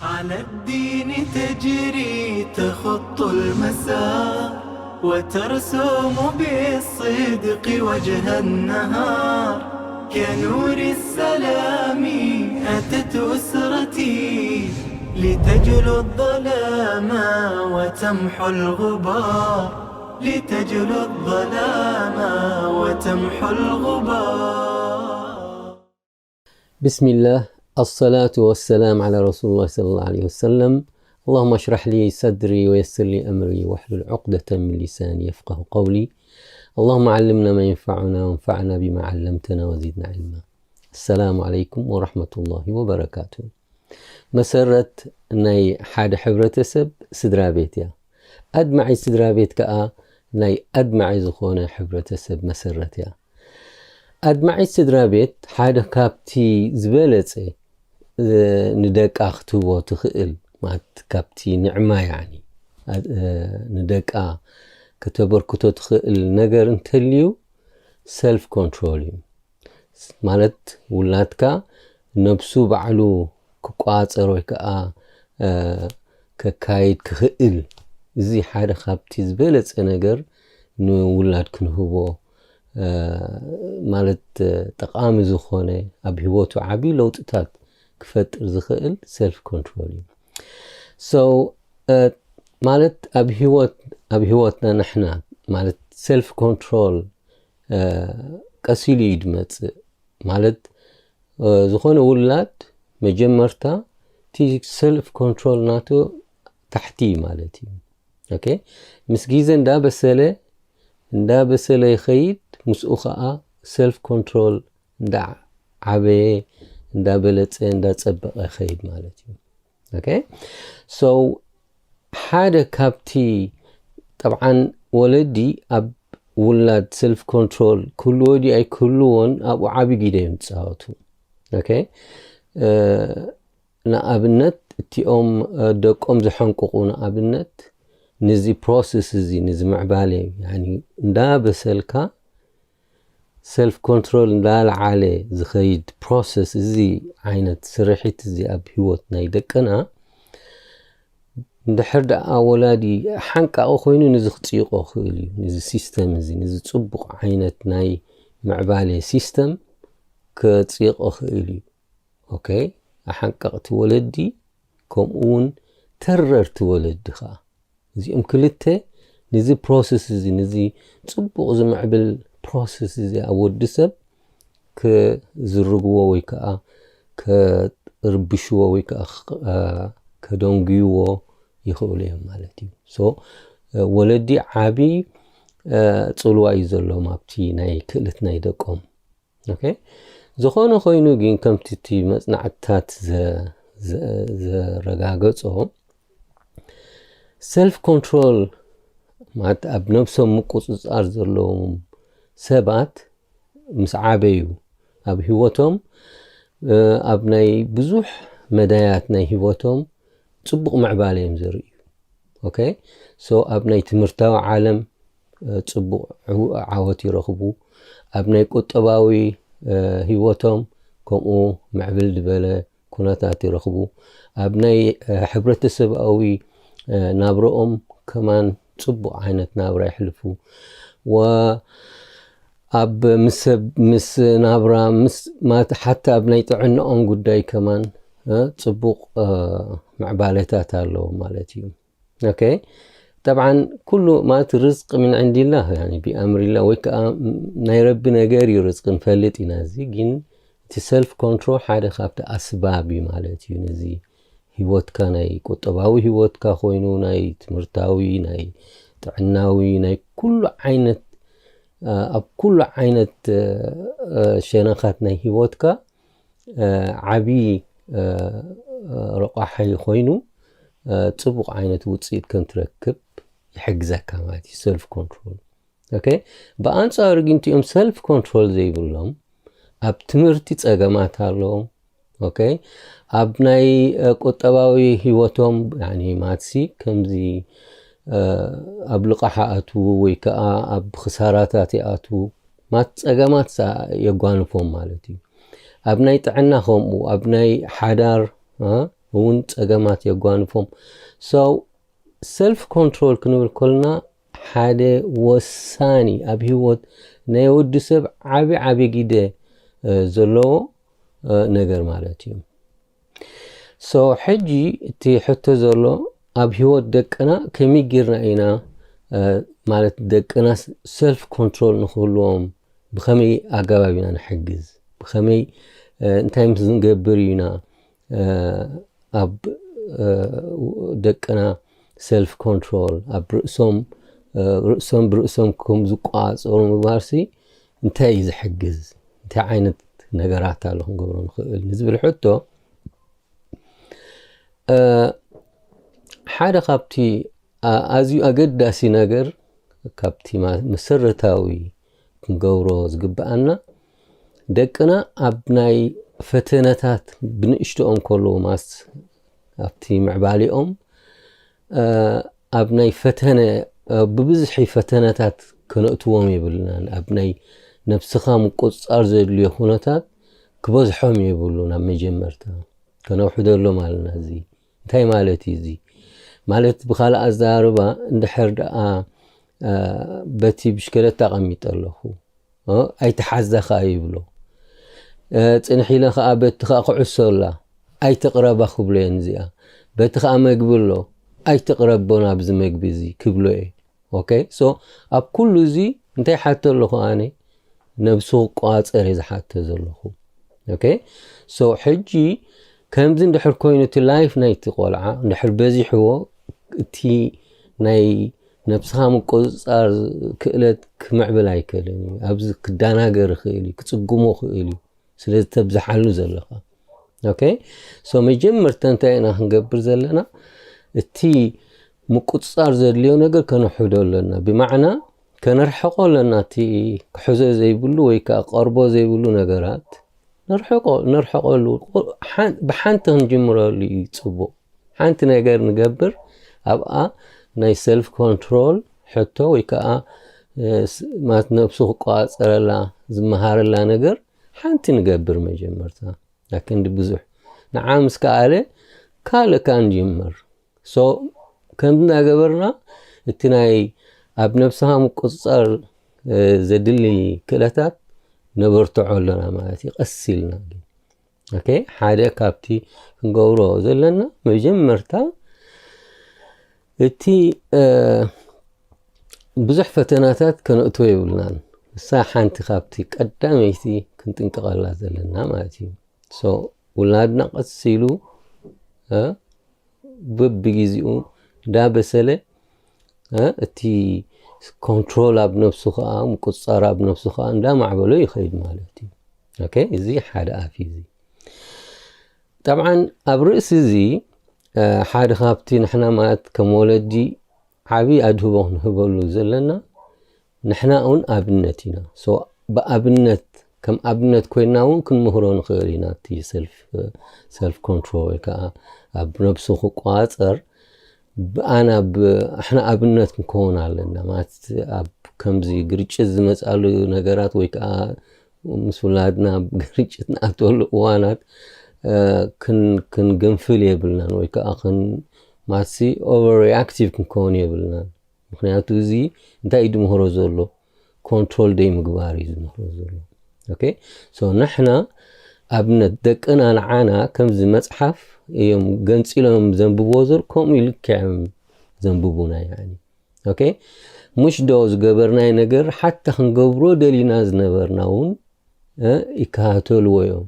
على الدين تجري تخط المسار، وترسم بالصدق وجه النهار. كنور السلام أتت أسرتي، لتجلو الظلام وتمحو الغبار، لتجلو الظلام وتمحو الغبار. بسم الله، الصلاة والسلام على رسول الله صلى الله عليه وسلم. اللهم اشرح لي صدري ويسر لي أمري واحلل عقدة من لساني يفقه قولي. اللهم علمنا ما ينفعنا وانفعنا بما علمتنا وزدنا علما. السلام عليكم ورحمة الله وبركاته. መሰረት ናይ ሓደ ሕብረተሰብ ስድራ ቤት እያ። ኣድማዒ ስድራ ቤት ከኣ ናይ ኣድማዒ ዝኾነ ሕብረተሰብ መሰረት እያ። ኣድማዒት ስድራ ቤት ሓደ ካብቲ ዝበለጸ ንደቃ ክትህቦ ትኽእል ማለት ካብቲ ንዕማ ያኒ ንደቃ ከተበርክቶ ትኽእል ነገር እንተልዩ ሰልፍ ኮንትሮል እዩ። ማለት ውላድካ ነብሱ ባዕሉ ክቋጸር ወይ ከዓ ከካይድ ክኽእል፣ እዚ ሓደ ካብቲ ዝበለጸ ነገር ንውላድ ክንህቦ ማለት ጠቓሚ ዝኾነ ኣብ ህይወቱ ዓብዪ ለውጥታት ክፈጥር ዝኽእል ሰልፍ ኮንትሮል እዩ። So ማለት ኣብ ህይወት ኣብ ህይወትና ንሕና ማለት ሰልፍ ኮንትሮል ቀስ ኢሉ እዩ ዝመጽእ። ማለት ዝኾነ ውላድ መጀመርታ እቲ ሰልፍ ኮንትሮል ናቱ ታሕቲ እዩ ማለት እዩ። ኦኬ፣ ምስ ግዜ እንዳበሰለ እንዳበሰለ ይኸይድ፣ ምስኡ ከዓ ሰልፍ ኮንትሮል እንዳዓበየ እንዳበለፀ እንዳፀበቐ ይኸይድ ማለት እዩ። ኦኬ፣ so ሓደ ካብቲ ጠብዓን ወለዲ ኣብ ውላድ ሰልፍ ኮንትሮል ክህልዎ ድዩ ኣይክህልዎን ኣብኡ ዓብዪ ግደ እዮም ዝፃወቱ። ኦኬ፣ ንኣብነት እቲኦም ደቆም ዘሐንቅቑ ንኣብነት ነዚ ፕሮሰስ እዚ ነዚ ምዕባለ እንዳበሰልካ ሰልፍ ኮንትሮል እንዳለዓለ ዝኸይድ ፕሮሰስ እዚ ዓይነት ስርሒት እዚ ኣብ ህይወት ናይ ደቅና እንድሕር ደኣ ወላዲ ሓንቃቒ ኮይኑ ነዚ ክፅይቆ ክእል እዩ። ነዚ ሲስተም እዚ ነዚ ፅቡቕ ዓይነት ናይ ምዕባለ ሲስተም ክፅይቆ ክእል እዩ። ኦኬ፣ ኣሓንቀቕቲ ወለዲ ከምኡ እውን ተረርቲ ወለዲ ከዓ እዚኦም ክልተ ነዚ ፕሮሰስ እዚ ነዚ ፅቡቕ ዝምዕብል ፕሮሰስ እዚ ኣብ ወዲ ሰብ ክዝርግዎ ወይ ከዓ ከርብሽዎ ወይ ከዓ ከደንጉይዎ ይኽእሉ እዮም ማለት እዩ። So ወለዲ ዓብዪ ፅልዋ እዩ ዘለዎም ኣብቲ ናይ ክእለት ናይ ደቆም። ኦኬ፣ ዝኾነ ኮይኑ ግን ከምቲ እቲ መፅናዕትታት ዘረጋገፆ ሰልፍ ኮንትሮል ማለት ኣብ ነብሶም ምቁፅፃር ዘለዎም ሰባት ምስ ዓበዩ ኣብ ህይወቶም ኣብ ናይ ብዙሕ መዳያት ናይ ህይወቶም ፅቡቕ ምዕባለ እዮም ዘርእዩ። ኦኬ፣ so ኣብ ናይ ትምህርታዊ ዓለም ፅቡቕ ዓወት ይረኽቡ። ኣብ ናይ ቁጠባዊ ህይወቶም ከምኡ ምዕብል ዝበለ ኩነታት ይረኽቡ። ኣብ ናይ ሕብረተሰባዊ ናብረኦም ከማን ፅቡቕ ዓይነት ናብራ የሕልፉ። ወ ኣብ ምስ ሰብ ምስ ናብራ ምስ ማለት ሓታ ኣብ ናይ ጥዕናኦም ጉዳይ ከማን ፅቡቕ ምዕባለታት ኣለዎ ማለት እዩ። ኦኬ፣ ጠብዓን ኩሉ ማለት ርዝቂ ምን ዕንዲላ ብኣምሪላ ወይ ከዓ ናይ ረቢ ነገር እዩ። ርዝቂ ንፈልጥ ኢና። እዚ ግን እቲ ሰልፍ ኮንትሮል ሓደ ካብቲ ኣስባብ እዩ ማለት እዩ። ነዚ ህይወትካ ናይ ቁጠባዊ ህይወትካ ኮይኑ ናይ ትምህርታዊ ናይ ጥዕናዊ ናይ ኩሉ ዓይነት ኣብ ኩሉ ዓይነት ሸነኻት ናይ ህይወትካ ዓብዪ ረቋሒ ኮይኑ ፅቡቕ ዓይነት ውፅኢት ከም ትረክብ ይሕግዘካ ማለት እዩ ሰልፍ ኮንትሮል። ኦኬ፣ ብኣንፃሩ ግን እቲኦም ሰልፍ ኮንትሮል ዘይብሎም ኣብ ትምህርቲ ፀገማት ኣለዎም። ኦኬ፣ ኣብ ናይ ቁጠባዊ ህይወቶም ማትሲ ከምዚ ኣብ ልቓሕ ይኣትዉ ወይ ከዓ ኣብ ክሳራታት ይኣትዉ ማት ፀገማት የጓንፎም ማለት እዩ። ኣብ ናይ ጥዕና ከምኡ ኣብ ናይ ሓዳር እውን ጸገማት የጓንፎም። So self control ክንብል ከልና ሓደ ወሳኒ ኣብ ህይወት ናይ ወዲ ሰብ ዓቢ ዓቢ ግደ እ፣ ዘለዎ እ፣ ነገር ማለት እዩ። So ሕጂ እቲ ሕቶ ዘሎ ኣብ ህይወት ደቅና ከመይ ጌርና ኢና እ፣ ማለት ደቅና self control ንክህልዎም ብኸመይ ኣገባብ ኢና ንሕግዝ? ብኸመይ እ፣ እንታይ ምስ ንገብር ኢና እ፣ ኣብ እ፣ ደቅና self control ኣብ ርእሶም እ፣ ርእሶም ብርእሶም ከም ዝቆጻጸሩ ምግባርሲ እንታይ እዩ ዝሕግዝ? እንታይ ዓይነት ነገራት ኣሎ ክንገብሮ ንኽእል ንዝብል ሕቶ እ፣ ሓደ ካብቲ ኣ- ኣዝዩ ኣገዳሲ ነገር ካብቲ ማ- መሰረታዊ ክንገብሮ ዝግብኣና ደቅና ኣብ ናይ ፈተነታት ብንእሽቶኦም ከለዉ ማስ ኣብቲ ምዕባሊኦም እ፣ ኣብ ናይ ፈተነ እ፣ ብብዝሒ ፈተነታት ከነእትዎም የብልናን። ኣብ ናይ ነብስኻ ምቁጽጻር ዘድልዮ ኩነታት ክበዝሖም የብሉን። ኣብ መጀመርታ ከነውሕደሎም ኣለና። እዚ እንታይ ማለት እዩ? እዚ ማለት ብኻልእ ኣዘራርባ እንድሕር ደኣ እ፣ በቲ ብሽከለታ ኣቐሚጠ ኣለኹ እ፣ ኣይትሓዛ ኸኣ ይብሎ። እ፣ ጽንሕ ኢለ ኸኣ በቲ ኸኣ ኩዕሶ ኣላ ኣይትቕረባ ክብሎ እየ። እዚኣ በቲ ኸኣ መግቢ ኣሎ ኣይትቕረቦ ናብዚ መግቢ እዚ ክብሎ እየ። ኦኬ ሶ ኣብ ኩሉ እዚ እንታይ ሓቶ ኣለኹ ኣነ ነብሱ ክቋጸር እየ ዝሓቶ ዘለኹ። ኦኬ ሶ ሕጂ ከምዚ እንድሕር ኮይኑ እቲ ላይፍ ናይቲ ቆልዓ እንድሕር በዚሕዎ እቲ ናይ ነብስኻ ምቁፅፃር ክእለት ክምዕብል ኣይክእልን እዩ። ኣብዚ ክዳናገር ይኽእል እዩ፣ ክፅግሞ ይኽእል እዩ። ስለ ዝተብዝሓሉ ዘለኻ ኦኬ ሶ መጀመርታ እንታይ ኢና ክንገብር ዘለና? እቲ ምቁፅፃር ዘድልዮ ነገር ከነሕዶ ኣለና። ብማዕና ከነርሕቆ ኣለና። እቲ ክሕዞ ዘይብሉ ወይ ከዓ ቀርቦ ዘይብሉ ነገራት ነርሕቆ ነርሕቀሉ። ሓን- ብሓንቲ ክንጅምረሉ እዩ ፅቡቅ። ሓንቲ ነገር ንገብር ኣብኣ ናይ ሰልፍ ኮንትሮል ሕቶ ወይ ከዓ እ፣ ስ- ማለት ነብሱ ክቆፃፀረላ ዝመሃረላ ነገር ሓንቲ ንገብር መጀመርታ። ላክን ብዙሕ ንዓ ምስ ከኣለ ካልእ ከኣ ንጅምር። ሶ ከም እናገበርና እቲ ናይ ኣብ ነብስኻ ምቁፅፃር እ፣ ዘድሊ ክእለታት ነበርትዖ ኣለና ማለት እዩ። ቀስ ኢልና ግን ኦኬ ሓደ ካብቲ ክንገብሮ ዘለና መጀመርታ እቲ እ፣ ብዙሕ ፈተናታት ከነእትዎ የብልናን። እሳ ሓንቲ ካብቲ ቀዳመይቲ ክንጥንቀቐላ ዘለና ማለት እዩ። ሶ ውላድና ቀስ ኢሉ እ፣ በብግዜኡ እንዳበሰለ እ፣ እቲ ኮንትሮል ኣብ ነብሱ ከዓ ምቁፅፃር ኣብ ነብሱ ከዓ እንዳማዕበሎ ይኸይድ ማለት እዩ። ኦኬ እዚ ሓደ ኣፍ እዩ። እዚ ጠብዓን ኣብ ርእሲ እዚ እ፣ ሓደ ካብቲ ንሕና ማለት ከም ወለዲ ዓብዪ ኣድህቦ ክንህበሉ ዘለና ንሕና እውን ኣብነት ኢና። ሶ ብኣብነት ከም ኣብነት ኮይንና እውን ክንምህሮ ንኽእል ኢና። እቲ ሰልፍ ሰልፍ ኮንትሮል ወይ ከዓ ኣብ ነብሱ ክቆፃፀር ብኣና ብ- ኣሕና ኣብነት ክንከውን ኣለና ማለት ኣብ ከምዚ ግርጭት ዝመፅኣሉ ነገራት ወይ ከዓ ምስ ውላድና ግርጭት ንኣተሉ እዋናት እ፣ ክን- ክንግንፍል የብልናን ወይ ከዓ ክን ማሲ ኦቨር ሪኣክቲቭ ክንከውን የብልናን። ምክንያቱ እዚ እንታይ እዩ ዝምህሮ ዘሎ? ኮንትሮል ደይ ምግባር እዩ ዝምህሮ ዘሎ። ኦኬ ሶ ንሕና ኣብነት ደቅና ንዓና ከምዚ መፅሓፍ እዮም ገንፂሎም ዘንብብዎ ዘር ከምኡ ልክዕም ዘንብቡና ያኒ ኦኬ ሙሽ ዶ ዝገበርናይ ነገር ሓታ ክንገብሮ ደሊና ዝነበርና እውን እ፣ ይከታተልዎ እዮም።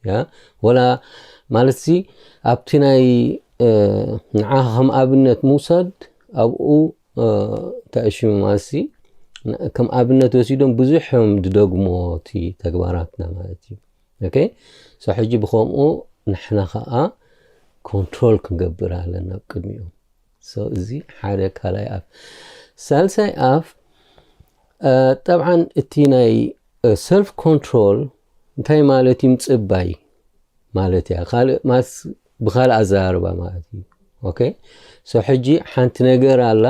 ያ ወላ ማለት ሲ ኣብቲ ናይ እ፣ ንዓኻ ከም ኣብነት ምውሳድ ኣብኡ እ፣ እንታይ ሽሙ ማለት ሲ ን- ከም ኣብነት ወሲዶም ብዙሕ እዮም ዝደግሞ እቲ ተግባራትና ማለት እዩ። ኦኬ ሶ ሕጂ ብከምኡ ንሕና ከዓ ኮንትሮል ክንገብር ኣለና ኣብ ቅድሚኦም። ሶ እዚ ሓደ ካልኣይ ኣፍ። ሳልሳይ ኣፍ እ፣ ጠብዓን እቲ ናይ ሰልፍ ኮንትሮል እንታይ ማለት እዩ? ምፅባይ ማለት እያ። ካልእ ማስ ብካልእ ኣዘራርባ ማለት እዩ። ኦኬ ሶ ሕጂ ሓንቲ ነገር ኣላ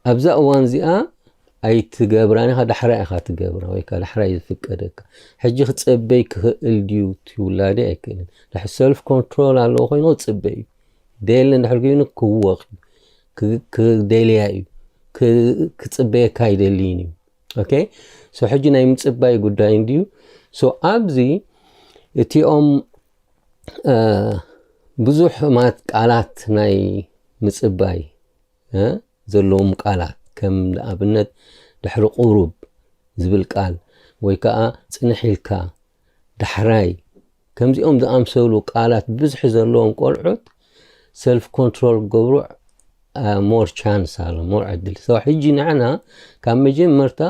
ኣብዛ እዋን እዚኣ ኣይትገብራን ኢኻ፣ ዳሕራይ ኢኻ ትገብራ ወይ ከዓ ዳሕራይ ዝፍቀደካ። ሕጂ ክፅበይ ክኽእል ድዩ እቲ ውላደይ? ኣይክእልን። ድሕሪ ሰልፍ ኮንትሮል ኣለዎ ኮይኑ ክፅበ እዩ። ደየለን ድሕሪ ኮይኑ ክህወቕ እዩ። ክ- ክደልያ እዩ። ክ- ክፅበየካ ኣይደልይን እዩ። ኦኬ፣ ሶ ሕጂ ናይ ምፅባይ ጉዳይ እንድዩ። ሶ ኣብዚ እቲኦም እ፣ ብዙሕ ማት ቃላት ናይ ምፅባይ እ፣ ዘለዎም ቃላት ከም ንኣብነት ድሕሪ ቁሩብ ዝብል ቃል ወይ ከዓ ፅንሕ ኢልካ፣ ዳሕራይ፣ ከምዚኦም ዝኣምሰሉ ቃላት ብዝሒ ዘለዎም ቆልዑት ሰልፍ ኮንትሮል ክገብሩ ሞር ቻንስ ኣሎ፣ ሞር ዕድል። So ሕጂ ንዕና ካብ መጀመርታ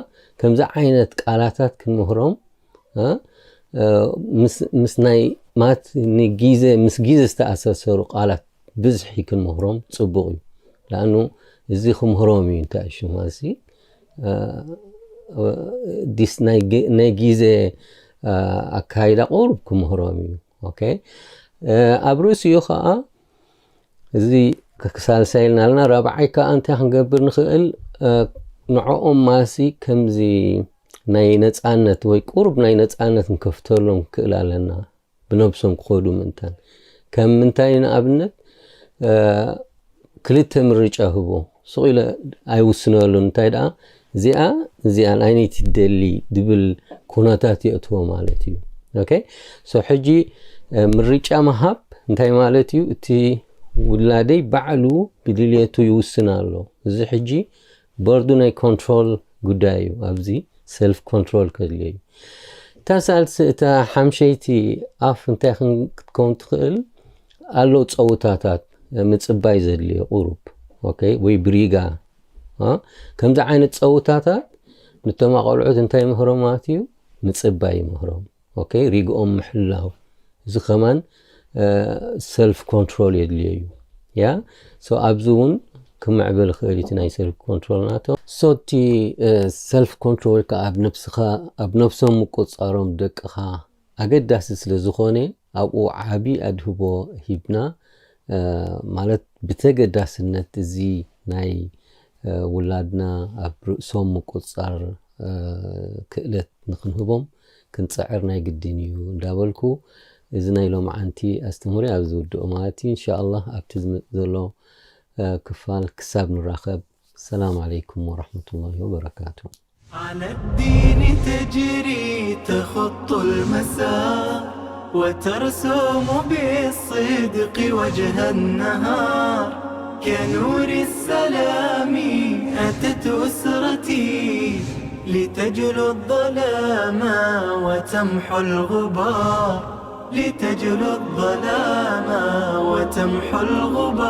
ከምዚ ዓይነት ቃላታት ክንምህሮም እ፣ እ፣ ምስ ምስ ናይ ማት ንጊዘ ምስ ጊዘ ዝተኣሳሰሩ ቃላት ብዝሒ ክንምህሮም ፅቡቕ እዩ። ለኣኑ እዚ ክምህሮም እዩ እንታይ ሽማሲ ዲስ ናይ ጊ- ናይ ጊዘ እ፣ ኣካይዳ ቁሩብ ክምህሮም እዩ። ኦኬ፣ እ፣ ኣብ ርእሲኡ ከዓ እዚ ክሳልሳይ ኢልና ኣለና። ራብዓይ ከዓ እንታይ ክንገብር ንኽእል? እ፣ ንዕኦም ማሲ ከምዚ ናይ ነፃነት ወይ ቁሩብ ናይ ነፃነት ንከፍተሎም ክኽእል ኣለና፣ ብነብሶም ክኸዱ ምእንታን። ከም ምንታይ ንኣብነት እ፣ ክልተ ምርጫ ህቦ። ስቕ ኢለ ኣይውስነሉን። እንታይ ደኣ እዚኣ እዚኣ ናይነይ ትደሊ ድብል ኩነታት የእትዎ ማለት እዩ። ኦኬ፣ ሶ ሕጂ እ፣ ምርጫ ምሃብ እንታይ ማለት እዩ? እቲ ውላደይ ባዕሉ ብድልየቱ ይውስን ኣሎ። እዚ ሕጂ በርዱ ናይ ኮንትሮል ጉዳይ እዩ። ኣብዚ ሰልፍ ኮንትሮል ከድልዮ እዩ። እታ ሳልስ እታ ሓምሸይቲ ኣፍ እንታይ ክን- ክትከውን ትኽእል? ኣሎ ፀውታታት ምፅባይ ዘድልዮ ቁሩብ ኦኬ፣ ወይ ብሪጋ እ፣ ከምዚ ዓይነት ፀውታታት ንቶም ኣቆልዑት እንታይ ምህሮም ማለት እዩ? ምፅባይ ምህሮም። ኦኬ፣ ሪግኦም ምሕላው። እዚ ከማን ሰልፍ ኮንትሮል የድልዮ እዩ። ያ ሶ ኣብዚ እውን ክምዕብል ይኽእል እዩ እቲ ናይ ሰልፍ ኮንትሮል ናቶም። ሶ እቲ ሰልፍ ኮንትሮል ከዓ ኣብ ነብስኻ ኣብ ነብሶም ምቁፃሮም ደቅኻ ኣገዳሲ ስለ ዝኾነ ኣብኡ ዓቢ ኣድህቦ ሂብና እ፣ ማለት ብተገዳስነት እዚ ናይ እ፣ ውላድና ኣብ ርእሶም ምቁፅፃር እ፣ ክእለት ንክንህቦም ክንፅዕር ናይ ግድን እዩ እንዳበልኩ እዚ ናይ ሎምዓንቲ ኣስተምህሮ ኣብዚ ውድኦ ማለት እዩ። እንሻኣላህ ኣብቲ ዝመፅእ ዘሎ እ፣ ክፋል ክሳብ ንራኸብ ሰላም ዓለይኩም ወረሕመቱላሂ ወበረካቱ። على الدين تجري تخط المسار وترسم بالصدق وجه النهار كنور السلام أتت أسرتي لتجلو الظلام وتمحو الغبار لتجلو الظلام وتمحو الغبار